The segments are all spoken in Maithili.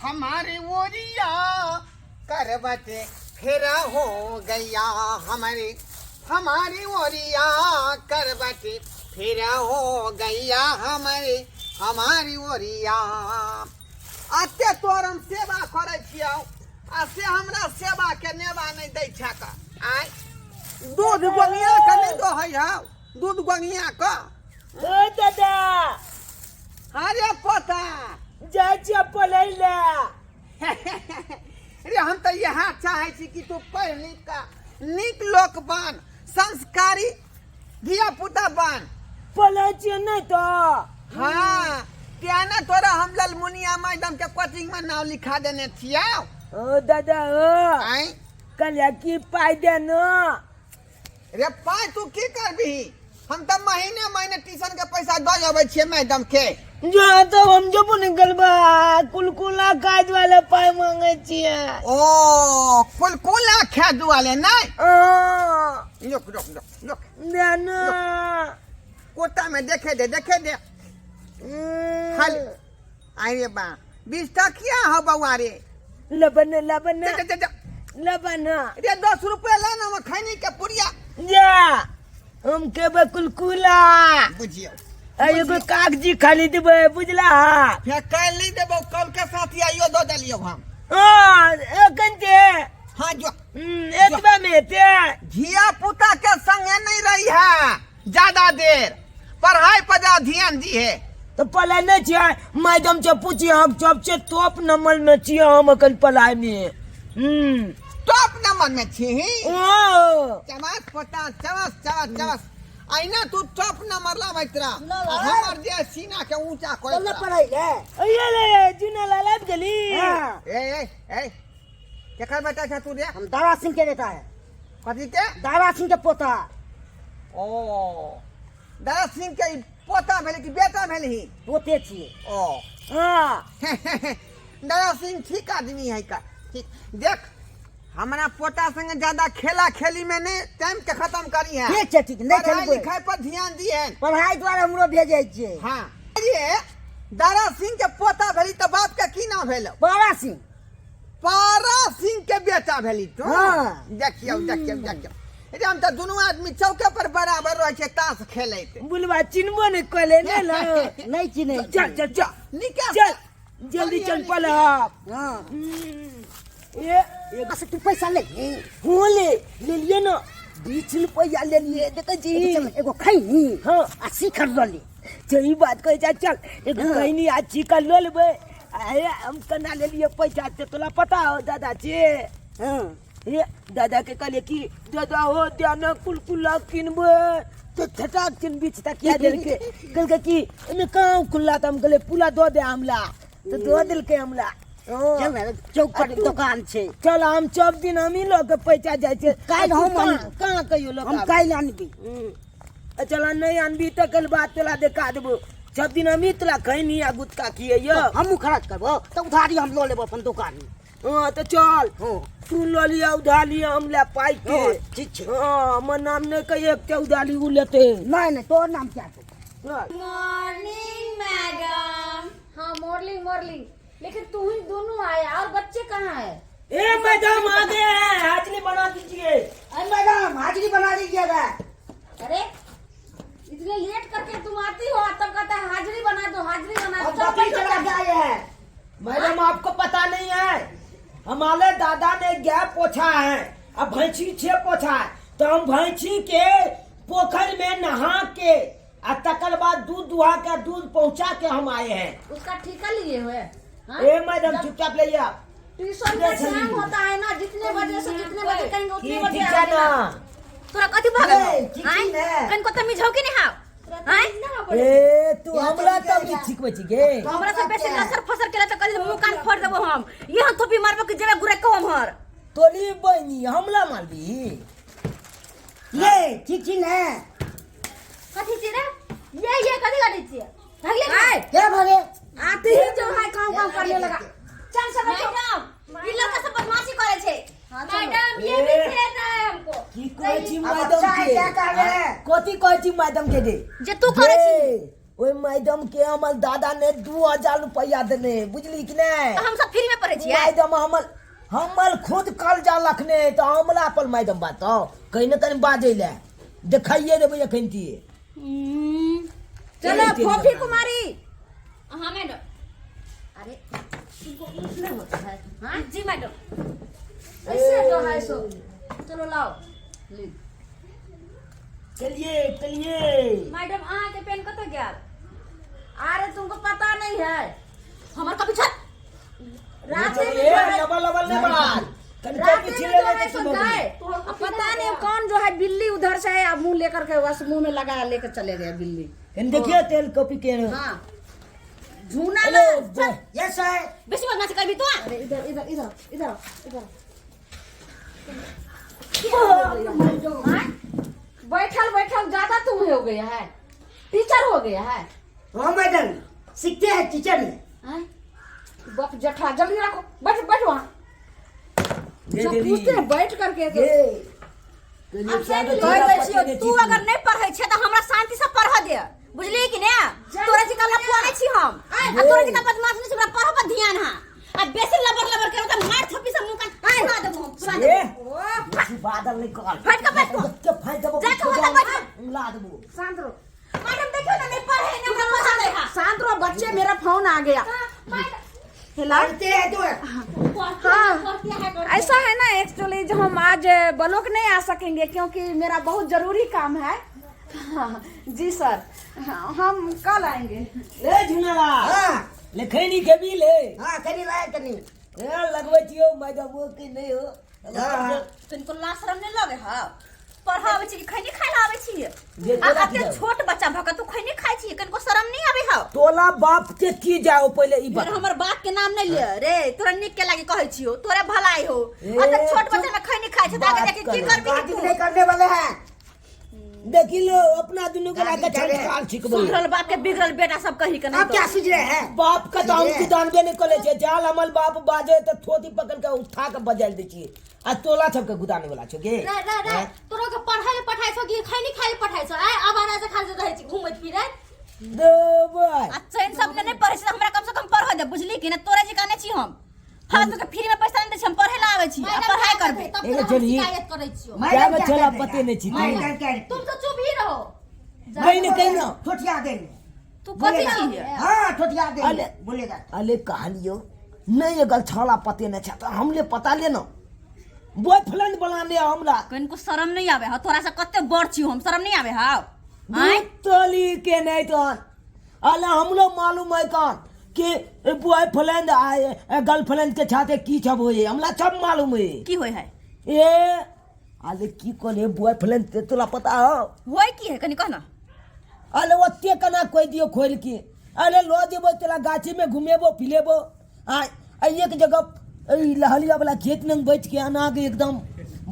हमारे ओरिया करवट फेरा हो गया हमारे हमारे ओरिया करवट फेरा हो गया हमारे हमारी ओरिया। अते तोर हम सेवा करै छियौ आ से हमरा सेवा के नेवा नहि दै छक। आय दूध गोंगिया के नहि दोहै हौ, दूध गोंगिया के। ओ दादा। अरे पोता, जाइ छियै पढ़ै लए। रे हम तऽ इएह चाहै छी कि तू पढ़ि लिख कऽ नीक लोक बन, संस्कारी धिया पुता बन। पढ़ै छियै नहि तऽ? हाँ, तें ने तोरा हम ललमुनिया मैडम के कोचिंग में नाम लिखा देने छियौ। ओ दादा ओ। आँय? कहलियै की पाइ दे न। रे पाइ तू की करबिही? हम तऽ महीने महीने ट्यूशन के पैसा दऽ अबै छियै मैडम के। जो तो हम जो निकलबा कुलकुला खाय वाला पाइ मांगे छियै। ओ कुलकुला खाय दुआरे नहि? हाँ। रुक रुक रुक रुक। दे न। कोटा में देखे दे, देखे दे। खाली अरे बा 20 टकिया हो बउआ रे। लबन लबन। जा, जा, जा, जा। लबन। रे 10 रुपया ला ना, हम खैनी के पुड़िया। जा हम केबे कुलकुला। बुझियो। आ एगो कागजी खाली देबै, बुझला? फेर काल्हि नहि देबौ, कल के साथ आइयो दऽ देलियौ हम। हाँ, एखन जे। हाँ, जो। एतबे में हेतै। धिया पुता के संगे नहीं रही है ज्यादा देर, पढ़ाई पर ज्यादा ध्यान दी है। तो पढ़ाई नहीं छियै, मैडम से पूछिए, हम सबसे टॉप नंबर में छियै हम अखन पढ़ाई में। टॉप नंबर में छी? ओ। चमस पोता, चमस चमस चमस। अहिना तू टॉप नंबर लाबैत रह, आ हमर जे सीना के ऊंचा करैत चल रह। पढ़ाई ले। अये रे, जुना लाल आबि गेली। हाँ। ए, ए, ए, केकर बेटा छह तू रे? हम दारा सिंह के बेटा है। कथी के? दारा सिंह के पोता। ओ दारा सिंह के ई पोता भेलै कि बेटा भेलही? पोते छियै। ओ। हाँ। दारा सिंह ठीक आदमी है का, ठीक। देख हमरा पोता संगे ज्यादा खेला खेली में नहीं टाइम के खत्म करी है। ठीक छै, ठीक, नहीं पढ़ाई खेलबै। लिखाई पर ध्यान दी है। पढ़ाई द्वारा हमरो भेजै छियै। हाँ। ये दारा सिंह के पोता भेली तऽ बाप के की नाम भेलो? पारा सिंह। पारा सिंह के बेटा भेली तू? हाँ। देखियौ, देखियौ, देखियौ। रे हम तऽ दुनू आदमी चौके पर बराबर रहै छै ताश खेलैत। बुलवा चिन्हबो नहि कले ने ल। नहि चिन्है। चल चल चल। निकाल। चल जल्दी चल पल। हाँ। ए, ए, से तू पैसा ले। हो ले, ले लिए ना। 20 रुपया ले लिए, देखै छी। एगो चल, एगो खैनी। हाँ। आ शिखर लऽ ले। चल, ई बात कहै छै, चल, एगो हाँ। खैनी आ शिखर लऽ लेबै। अरे हम केना लेलियै पैसा से तोला पता हो दादा छे? हाँ। ए, दादा के कहलियै कि दादा हो दिया कुलकुला किनबै, तो छटाक चिन बीच तकिया देलकै। कहलकै कि एने कहाँ खुल्ला? तऽ हम कहलियै पुला दऽ दे हमला, तऽ दऽ देलकै हमला। हाँ। चल ने, चौक पर आ तू- दोकान छै। चल, हम सब दिन हमही लऽ के पैसा जाइ छै। काल्हि आ तू हम कहाँ आनबै। कहाँ कहियो लऽ के हम आबै? काल्हि आनबै। चल नहीं आनबी तऽ कल बात तोला देखा देबो। सब दिन हमही तोला खैनी आ गुटखा खियैयो। हमहूँ खर्च करबो तऽ उधारी हम लऽ लेबो अपन दोकान में। हाँ तऽ चल। हाँ। तू लऽ लिअ उधारी, हम ले पाइ के। हाँ, ठीक छै। हाँ, हमर नाम नहि कहिए, एकटा उधारी उ लेतै। नहि नहि, तोहर नाम क्या छौ? चल। Morning madam. हाँ मॉर्निंग मॉर्निंग, लेकिन तू ही दोनों आया और बच्चे कहाँ है? ए मैडम आ गए हैं, हाजरी बना दीजिए। अरे मैडम हाजरी बना दीजिएगा। अरे इतने लेट करके तुम आती हो तब कहता है हाजिरी बना दो, हाजिरी बना दो। अब चलो बकरी बैठो, चला के आए हैं। मैडम आपको पता नहीं है, हमारे दादा ने गाय पोछा है अब भैंसी छे पोछा है, तो हम भैंसी के पोखर में नहा के आ तकर बाद दूध दुहा के दूध पहुंचा के हम आए हैं। उसका ठेका लिए हुए हाँ? ए मैडम चुपचाप ले आओ। ट्यूशन का टाइम होता है ना, जितने बजे से जितने बजे कहेंगे उतने की बजे ठीक आएंगे छै ना। ना? तोरा कथी भऽ गेलौ? ए, ठीक आँय? ने। कनिको तमीज हौ कि नहि हौ? आँय? ए तू हमरा तमीज सिखबै छी गे? हमरा से बेसी लसर फसर केला तऽ कहली मुँह कान फोड़ देबो हम। एहन थोपी मारबो कि जेबे गुरै कहू हमर। तोरी बहिनी हमला मारबी? ये ठीक छी ने? कथी छी रे? ये कथी करै छियै? भागले आँय? के भागे? आते ही जो है काम काम करने लगा। चल सब बैठो। मैडम, ई लड़का सब बदमाशी करे छै। हाँ, चलो। मैडम, ये भी छेड़ रहा है हमको। की कहै छी अब मैडम बच्चा है, के? क्या कर रहे हैं? कथी कहै छी मैडम के गे? जे तू करै छी। गे, ओहि मैडम के हमर दादा ने 2000 रुपया देने, बुझली कि नहीं? तऽ हम सब फ्री में पढ़ै छियै। मैडम हमर हमर खुद कर्जा लखने है, तऽ हमरा पर मैडम बात कहीं ने कहीं बाजै ले देखाइए देबै एखन की। चलो फोफी कुमारी। हाँ मैडम। अरे तुमको उठना होता है। हाँ जी मैडम। ऐसे जो है सो चलो लाओ लिख। चलिए चलिए। मैडम अहाँ के पेन कतऽ गेल? अरे तुमको पता नहीं है। हमर कॉपी छत। रात में ए, जो है लबल लबल नहीं बात कनी रात कॉपी में छिले जो ले है तो सो की भऽ गए। गेलै? अब पता नहीं कौन जो है बिल्ली उधर से है, अब मुंह लेकर के बस मुंह में लगा लेकर चले गए बिल्ली। कनी देखियो तेल कॉपी के। हाँ झूना हेलो ना। Yes sir. बेसी बदमाशी करबी तू? अरे इधर इधर इधर इधर इधर हाँ? बैठल बैठल ज्यादा तुम हो गया है, टीचर हो गया है। हाँ मैडम, सीखते हैं टीचर ने। हाँ? बाप जठा जल्दी रखो, बैठ बैठ वहाँ। दे सब देली। पूछते हैं बैठ करके तो। ये अब से भी कहि ले दै छियौ, तू अगर नहि पढ़ै छै तऽ हमरा शांति से पढ़ऽ दे, बुझलिही कि ने? तोरा जकाँ लफुआ नहि छी हम आ तोरा जकाँ बदमाश नहि छी। हमरा पढ़ऽ पर ध्यान हा आ बेसी लबर लबर करब तऽ मार थप्पी से मुँह कान फुला देबो हम, फुला ए देबो। बेसी बादल नहीं कर। हट के बैठ तू। के फाड़ देबो। जा के ओतऽ बैठ। उला देबो। शांत रहो। मैडम देखियौ ने, नहि पढ़ै नहि हमरा पढ़ा दै हा। शांत रहो बच्चे, मेरा फोन आ गया। हेलो। पढ़ते हैं तो। हाँ ऐसा है ना, एक्चुअली जो हम आज बलोक नहीं आ सकेंगे क्योंकि मेरा बहुत जरूरी काम है। हाँ, जी सर। हाँ, हम कल आएंगे। ले झुनाला। हाँ। ले खैनी खेबी ले? हाँ कनी लाए कनी। ए लगबै छियौ मैडम वो कि नहीं हो? हाँ। तनिको लाज शरम नहि लगे हा? पढ़ऽ आबै छी कि खैनी खाइ लए आबै छी? जे आ तोरा कते की जाउ? छोट बच्चा भऽ कऽ तू खैनी खाइ छी, कनिको शरम नहि आबै हौ? तोला बाप के की जाओ पहिले ई फिर बता। हमर बाप के नाम नहि ले रे, तोरा नीक के लागी कहै छियौ, तोरे भलाई हो। ए, आ तऽ छोट चुप। बच्चा में खैनी खाइ छै तऽ आगे बात जाके की करे। करबी बात तू? नहीं करने वाले हैं। देखी लो अपना दुनू के लाके दादी करे। संस्कार सिखबै। सुधरल बाप के बिगड़ल बेटा सब कही के अब नहीं। क्या सूझ रहे हैं? बाप के तऽ हम कुदानबे नहि करै छियै। जाल हमर बाप बाजे तऽ थोती पकड़ के उठा के बजारि दै छियै आ तोला सबके गुदाने वाला छौ गे? रे रे रे, तोरा के पढ़ाई ले पठाइ छौ कि खैनी खाइ ले पठाइ छौ? आय आवारा से खाली रहै छी घुमैत फिरैत। देबै। आ चैन सब ने नहि पढ़ै छै तऽ हमरा कम से कम पढ़ऽ दे, बुझली कि ने? तोरे जकाँ नहि छी हम, फालतू के फ्री में पैसा नहि दै छी। हम पढ़े ला आबै छी आ मैडम पढ़ाई क्या करबै। करतै? तब एगो तोरा हम चली। शिकायत करै छियौ। क्या मैडम बच्चा क्या ला कर पते रहे नहीं छी तू। मैडम क्या तुम तो चुप ही रहो। कहीं न कहीं ना। ठोठिया देंगे। तू कथी छी? हाँ ठोठिया देंगे। अरे। बोलेगा। अरे कहलियो नहीं अगर छौड़ा पते नहीं छै तऽ हमले पता ले ना, बॉयफ्रेंड बना ले हमरा। कनिको शरम नहीं आवे हौ? तोरा से कते बड़ छी हम, शरम नहीं आवे हौ? आँय? तली के नहीं तो अले हमलो मालूम है कौन कि बॉयफ्रेंड आए गर्लफ्रेंड के साथे की सब होए, हमरा सब मालूम है। की होय है? ए अरे की कहले बॉयफ्रेंड ते तोरा पता हो? होय की है, कनि कह ना। अरे ओते केना कहि दियौ खोलि के? अरे लऽ जेबो तोरा गाछीमे घुमेबो फिलेबो आ आ एक जगह एहि लहलिया वाला खेत में बैठ के अना के एकदम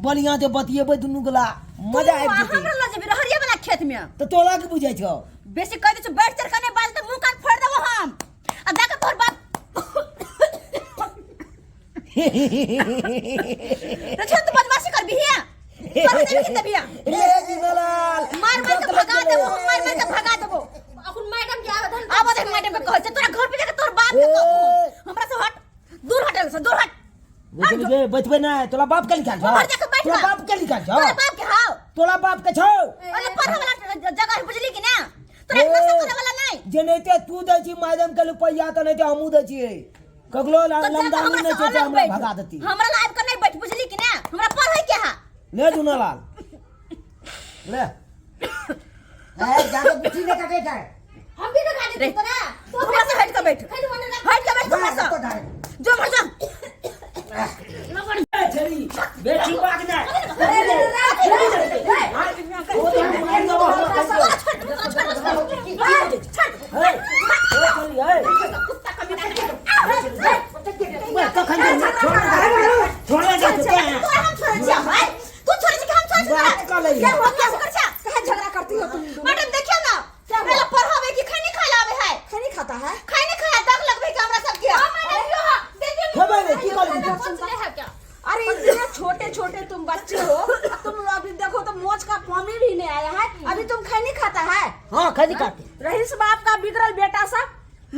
बढ़िया से बतियेबै दुनू गोला, मजा तू आबि जेतै। हमरा लऽ जेबी रहरिया वाला खेत में? तऽ तोरा की बुझै छौ? बेसी कहि दै छियौ, बैठ चढ़ के नहि बाज तऽ मुँह कान फोड़ि देबो हम आ जाके तोहर बाप रे छोड़। तू बदमाशी करबी हिया? कर देबी कि देबिया? रे जीवलाल। मार मार के भगा देबो हम, मार मार के भगा देबो। अखन मैडम के आवे धन। आब देख मैडम के कहै छै, तोरा घर पे जाके तोहर बाप के कहबो। हमरा से हट, दूर हटल से दूर हट। बुझली गे? बैठबै नहि, तोरा बाप के लिखल छौ? घर जाके बैठ तोरा ना। बाप के लिखल छौ? तोरा बाप के हाउ। तोरा बाप के छौ? अरे पढ़े वाला जगह है, बुझली कि ना? तोरा इतना से करे वाला नहीं। जेनाहिते तू दै छी मैडम के रुपैआ तऽ नहि हमहूँ दै छियै ककरो। तो जाके लमदानी हमरा नहि से छै जे अलग हमरा बैठ। भगा देती। हमरा ला आबि के नहीं बैठ, बुझली कि ना? हमरा पढ़े के हा। ले जुनालाल ले। ज्यादा बुद्धि नहीं करते है। हम भी तो खा रे। देती तोरा। तू हमरा से हट के बैठ, खाली मने रख। हट के बैठ तू हमरा हाँ, तो से। धारे। जो मर जा। छेरी बेटी बाग नै ओ तो हम मारि देबो हमरा। तोरा छोड़, तोरा छोड़, छोड़, छोड़। हे ओ छेरी हे। कुत्ता कमीना के। कखन छोड़ जा तोरा। हम छोड़ै छियै भाई, तू छोड़ै छी कि हम छोड़ै छी तोरा? बात कऽ लही। क्या बदमाशी करै छै? कहे झगड़ा करती हो तुम दोनों? मैडम देखियौ ना, पहले पढ़ावे कि खैनी खाय ला आवे है? खैनी खाता है? खैनी खाय दाग लगबै के हमरा सबके। खेबै ने की करबी? सोच ले है क्या? अरे इतने छोटे छोटे तुम बच्चे हो, तुम अभी देखो तो मोच का पानी भी नहीं आया है, अभी तुम खैनी खाता है? हाँ खैनी खाते। रहीस बाप का बिगड़ल बेटा सब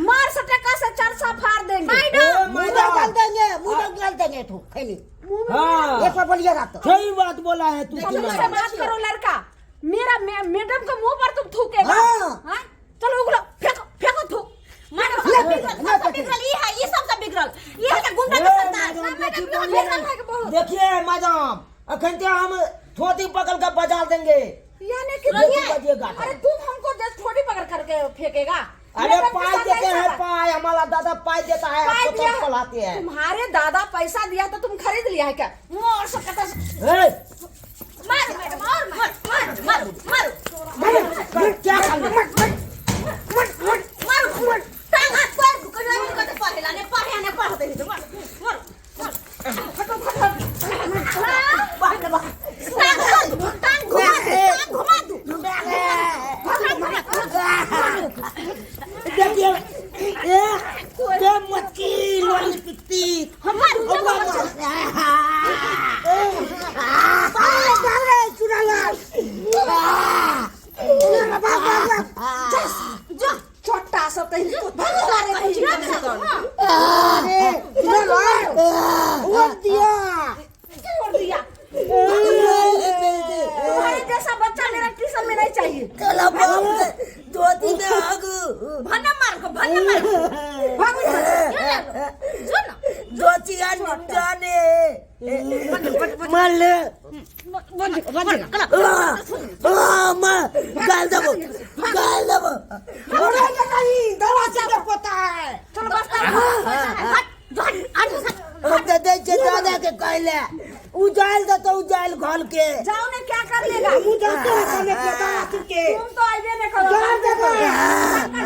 मार सटका से चरसा फाड़ देंगे। मुंह में मैडम। डाल देंगे, मुंह में डाल देंगे तू खैनी। हाँ एक बार बोलिएगा तो सही बात बोला है तू। तुम से बात करो लड़का, मेरा मैडम के मुंह पर तुम थूकेगा? हाँ। हाँ? चलो उगलो, फेंको फेंको थूक। मैडम, सबसे बिगड़ल, सबसे बिगड़ल ई है, ई सबसे बिगड़ल ई है के गुंडा के संतान। देखिए मैडम, बिगड़ल है के बहुत। देखिए मैडम, अखन ते हम थोती पकड़ के बजा देंगे। यानी कि देखिए बजेगा। अरे तुम हमको जस्ट थोड़ी पकड़ करके फेंकेगा। अरे मैडम के पाई साथ देते ऐसा हैं, बात। पाई हमारा दादा पाई देता है, पाई आपको दिया। तो पलाते हैं। तुम्हारे दादा पैसा दिया तो तुम खरीद लिया है क्या? मोर से कटा से- ए, मारो मैडम, और मारो मारो मारो मारो। क्या कर ले? मारो, टांग हाथ पैर कहियो नहीं कते पढ़ेला ने, पढ़े ने पढ़ते नहीं तो मारो मारो। बाप रे बाप। टांग तोड़ दू, टांग घुमा दू, टांग घुमा दू। देखिए ए ये मटकी लोली पित्ती। हम मारू। जो छोटा सब कहीं तो सारे कुछ नहीं तो। छोड़ दिया। तुम्हारे जैसा बच्चा मेरा ट्यूशन में नहीं चाहिए। भन्ना मार को, भन्ना मार को। भागो यहाँ से। जो ना। छोड़ेंगे नहीं, दरवाजे पे पोता है। चलो बस्ता। हट जो, हट हट हट। उजाइल दे तो उजाइल घोल के। जाओ ने, क्या कर लेगा? मुंह जाते हैं खाने के दादा के। तुम तो आइबे नहीं करो। जाओ, जाओ।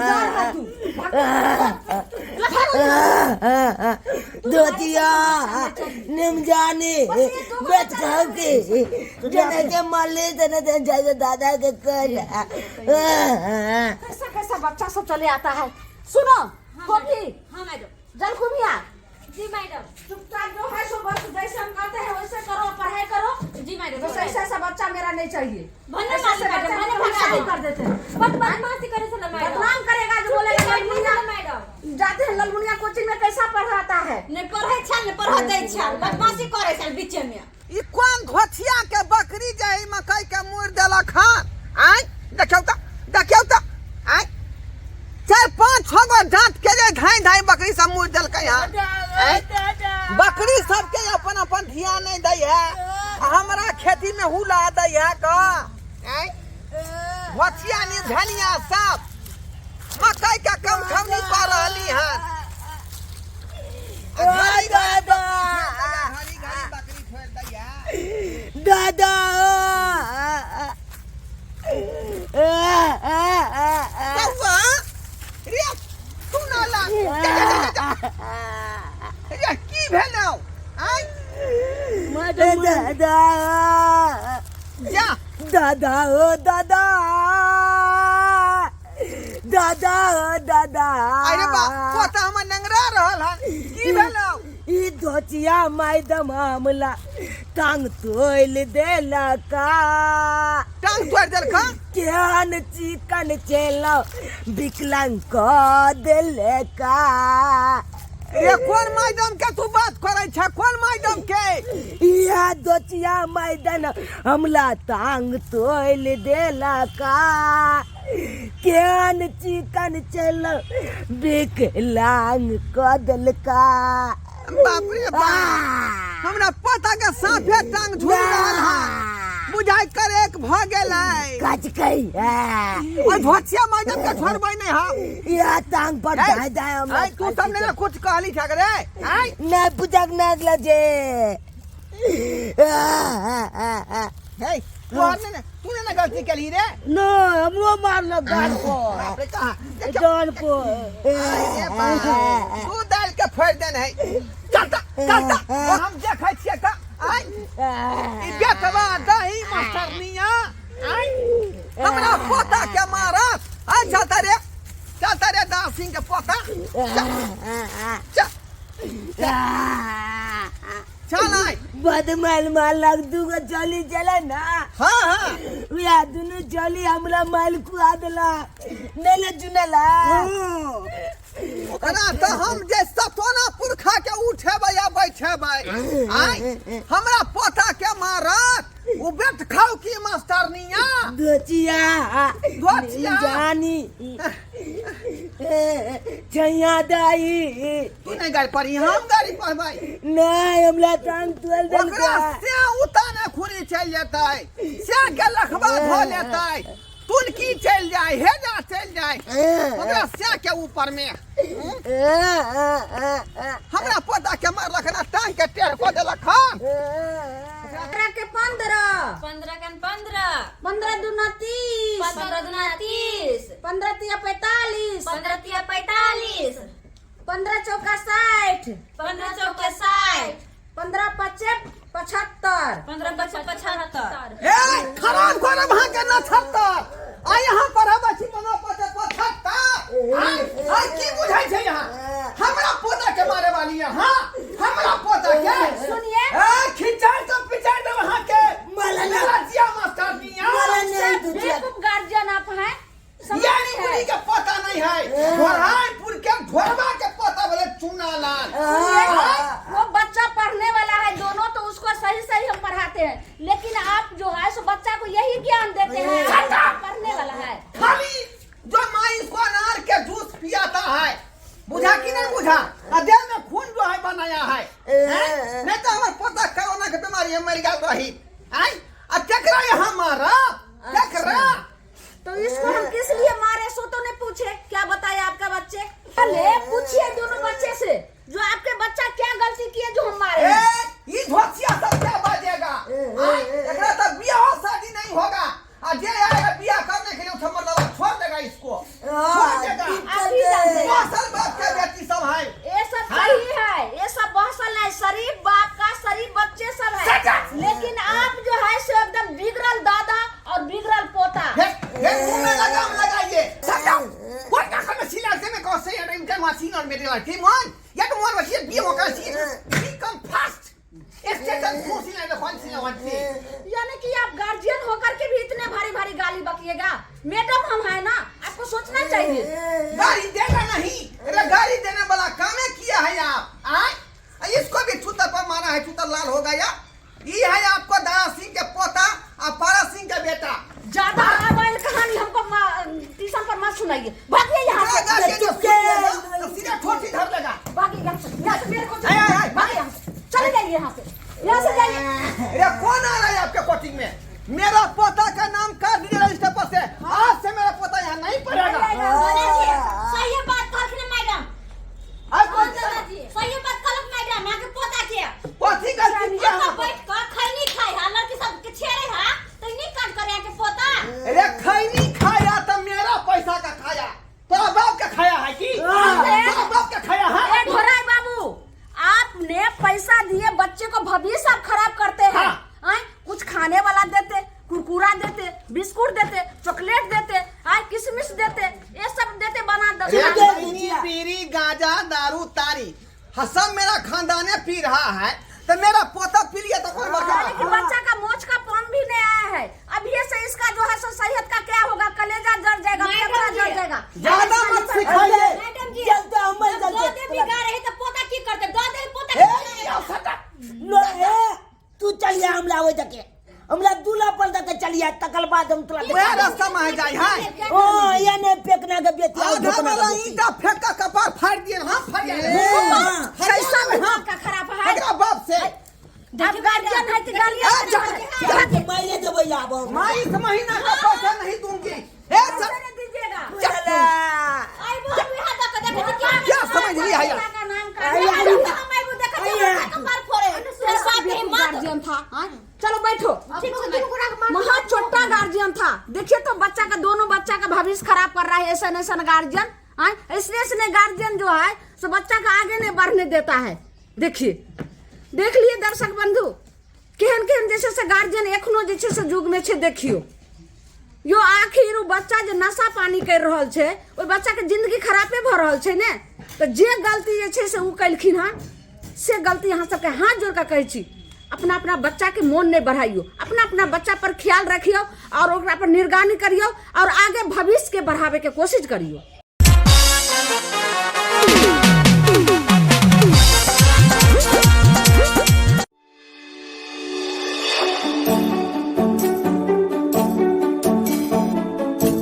जाओ, है तू। धोतिया निमजानी बेच खाओ के जने के माले जने जने जाए दादा के कर। कैसा कैसा बच्चा सब चले आता है। सुनो गोपी। हाँ मैडम। जलकुमिया। जी मैडम। चुपचाप जो है सो बस जैसे हम कहते हैं वैसे करो, पढ़ाई करो। जी मैडम। बस ऐसा ऐसा बच्चा मेरा नहीं चाहिए। भन्ने ऐसा ऐसा मारी मैडम, बच्चा भन्ने मेरा भगा शादी दे। कर देते हैं। बद बदमाशी करे छला मैडम। बदनाम करेगा जो बोलेगा ललमुनिया मैडम। जाते हैं ललमुनिया कोचिंग में कैसा पढ़ाता है। ने पढ़ै छल ने पढ़ दै छल, बदमाशी करै छल बीचे में। ई कोन धोथिया के बकरी जे ई मकई के मुड़ देलक हन? आँय देखियौ तऽ, देखियौ तऽ, आँय चारि पाँच छओ गो डाँट के जे धाँइ धाँइ बकरी सब मुड़ देलकै हन। आँय बकरी सबके अपन अपन ध्यान नहि दै है आ हमरा खेती में हुला दै है क। आँय धोथिया निर्धनिया सब मकई के कम खमनी कऽ रहली हन। आ घड़ी घड़ी घड़ी घड़ी बकरी छोड़ि दैया। दादा कौआ रे, सुन ला, जा, जा, जा, जा। रे की भेलौ? आँय दादा। जा। दादा ओ दादा, दादा ओ दादा। अरे बा, पोता हमर नंगरा रहल हन, की भेलौ? ई धोतिया मैडम हमला टांग तोड़ देलका। टांग तोड़ि देलक? केहन चिकन चेलो विकलांग क देलका। रे कोन मैडम के तू बात करै छ? कोन मैडम के? इहा दोचिया मैदान हमला टांग तोड़ देलका, केहन चिकन चेलो विकलांग क देलका। बाप रे बाप, हमरा पोता के साफे टांग झूल रहल हन, बुझाइ कर एक भऽ गेलै। कचकई ओहि धोतिया मैडम के छोड़बै नहि हम। इहा टांग पर ए, जाय जाय हमरा। आँय, तू सब ने कुछ कहली छक रे? आँय नहीं पूजक नहीं लजे। हे, तू आर ने तू ने गलती केलही रे? न हमरो मारलक गाल पर। बाप रे, कहाँ देखियौ। गाल पर। अरे बाप, तू दालि के फोड़ि देने है। चलता चलता, ओ हम देखै छियै तऽ। आँय ई बेटवा दही मास्टरनिया, आँय हमरा पोता के मारत। आँय चलता रे, चलता रे दास सिंह के पोता, चल चल चल। आय बदमाल मारलक, दूगो चली चले ना। हाँ हाँ उया दुनु चली हमरा माल खुआ देला नहीं ले जुनेला ओकरा तऽ हम जे सतोना पुरखा के उठेबै आ बैठेबै आय हमरा पोता के मारत ओ बेट खाउ की मास्टरनिया दोचिया दोचिया। जानी छैया दाई तू नहीं गाड़ी पढ़ी हम गाड़ी पढ़बै नहीं हमरा टांग तुल ओकरा देलका से उताने खुरी चलि जेतै से के लखबा धो लेतै तुलकी चलि जाय हेजा चलि जाय ओकरा से के ऊपर में हमरा पोता के मारलक ना टांग के टेढ़ कऽ देलक हन 15 के 15 15 कन 15 15 दूना 30 15 दुना 30 15 तिया 45 15 तिया 45 15 चौका 60 15 चौका 60 15 पचे 75 15 पचे 75 ए खराब करब अहाँ के नछत्तर आ यहाँ पढ़ब छी मना पचे 75 आय आय की बुझै छै यहाँ हमरा पोता के मारे वाली यहाँ हमरा पोता के सुनिए। ए खिचाइ तो पिचाइ देब अहाँ के माला ना- मेरा जिया मास्टर निया माला नहीं दुचिया बेवकूफ गार्जियन आप हैं समझ यानी रहे बुढ़ी हैं? के पोता नहीं है घोड़ाईपुर के घोड़वा के पोता बोले चूना लाल वो बच्चा पढ़ने वाला है दोनों तो उसको सही सही हम पढ़ाते हैं लेकिन आप जो है सो बच्चा को यही ज्ञान देते हैं Shut up! पढ़ने वाला है खाली जो माँ इसको अनार के जूस पियाता है बुझा कि नहीं बुझा आ देह में खून जो है बनाया है हैं? नहीं तो हमारे पोता कोरोना के बीमारी में मर गया रही आय आ केकरा यहाँ मारा केकरा तो इसको हम किस लिए मारे सो तो नहीं पूछे क्या बताया आपका बच्चे अरे पूछिए दोनों बच्चे से जो आपके बच्चा क्या गलती किए जो हम मारे ए हैं? ई धोतिया सब क्या बाजेगा आय एकरा तो बियाह शादी नहीं होगा आ जे आएगा बियाह करने के लिए उसे मतलब छोड़ देगा इसको छोड़ देगा आप ही जानते हैं। असल बाप के बेटी सब है ये सब सही है ये सब बहुत है शरीफ बाप का शरीफ बच्चे सब है Shut up! लेकिन आप जो है सो एकदम बिगड़ल दादा और बिगड़ल पोता हे हे मुंह में लगाम लगाइए सटा कोई का खमे सिला से में कौन से यार इनके मशीन और मेरे लाठी मन या तो मोर वसी बी होकर सी बी कम फास्ट स्टेशन खुशी ना कौन सी वन सी यानी कि आप गार्जियन होकर के भी इतने भारी भारी गाली बकिएगा मैडम हम है ना आपको सोचना चाहिए गाड़ी देना नहीं अरे गाड़ी देने वाला कामे किया है आप आए इसको भी छूतर पर मारा है छूतर लाल हो गया ये है आपको दारा सिंह के पोता और पारा सिंह के बेटा ज्यादा रामायण कहानी हमको ट्यूशन पर मत सुनाइए भागिए यहाँ से गाड़ी जो सुन तो सीधा ठोसी धर लेगा भागिए यहाँ से यहाँ से मेरे को आए, आए, आए। भागिए यहाँ से चले जाइए यहाँ से यहाँ से जाइए अरे कौन आ रहा है आपके कोचिंग में मेरा पोता का नाम काट दीजिए रजिस्टर पर से आज से मेरा पोता यहाँ नहीं पढ़ेगा सही बात कहलखिन मैडम आज कौन सही बात कहलक मैडम अहाँके पोता के कथी गलती किया एतऽ हम? बैठ कऽ खैनी खाइ हा लड़की सब के छेड़े हा तऽ नीक काज करे अहाँके पोता अरे खैनी खाया तो मेरा पैसा का खाया तोरा बाप का खाया है की तोरा बाप का खाया है ए ढोराई बाबू आपने पैसा दिए बच्चे को भविष्य आप खराब करते हैं हाँ। आय, कुछ खाने वाला देते कुरकुरा देते बिस्कुट देते चॉकलेट देते आय किशमिश देते ये सब देते बना अरे दे खैनी पीरी गांजा दारू तारी हाँ, सब मेरा खानदाने पी रहा है तो मेरा पोता पी लिया तो कौन बड़का यानी कि बच्चा का मोच का पम भी नहीं आया है अभी से इसका जो है सो सेहत का क्या होगा कलेजा जल जाएगा फेफड़ा जल जाएगा ज्यादा मत सिखाइए मैडम जी चलते हम जब चलते दो दे बिगा रहे तऽ पोता की करते दो दे पोता ए, की यार, सटा। लो ए तू चलिया हमरा ओइ दके हमरा दूल्हा पर दके चलिया तकर बाद हम तोरा वह रास्ता में जाय है ओ या ने फेकना के बेटी आधा ढोकना वाला के बेटी। ईंटा फेंक का कपार फाड़ दिए हाँ फाड़ दिए हाँ। कैसा दिमाग का खराब है एकरा बाप से आप गार्जियन है कि ए, जा, गार्जियन जा। मारे देबै आब हम मैं इस महीना का पैसा नहीं दूंगी ए सर नहीं दीजिएगा चला आइबो हम यहाँ दऽ कऽ देखै छी क्या क्या समझ लिया है यार? का नाम का आई, आई। हम आइबो देखै छी आई, कपार फोड़े साथ ही मत गार्जियन था हाँ? चलो बैठो ठीक छै महा छोटा गार्जियन था देखिए तो बच्चा का दोनों बच्चा का भविष्य खराब कर रहा है ऐसा ऐसा गार्जियन हाँ? ऐसने ऐसने गार्जियन जो है सो बच्चा का आगे नहीं बढ़ने देता है देखिए देख लिए दर्शक बंधु केहन केहन जे छै से गार्जियन एखनो जे छै से युग में छै देखियो यो आखिर ओ बच्चा जे नशा पानी करि रहल छै ओहि बच्चाके जिंदगी खराबे भऽ रहल छै ने तऽ जे गलती जे छै से ओ केलखिन हँ से गलती अहाँ सबके हाथ जोड़ कऽ कहै छी अपना अपना बच्चाके मोन नहि बढ़ाइयो, अपना अपना बच्चा पर ख्याल रखियो और ओकरा पर निगरानी करियो और आगे भविष्यके बढ़ाबैके कोशिश करियो।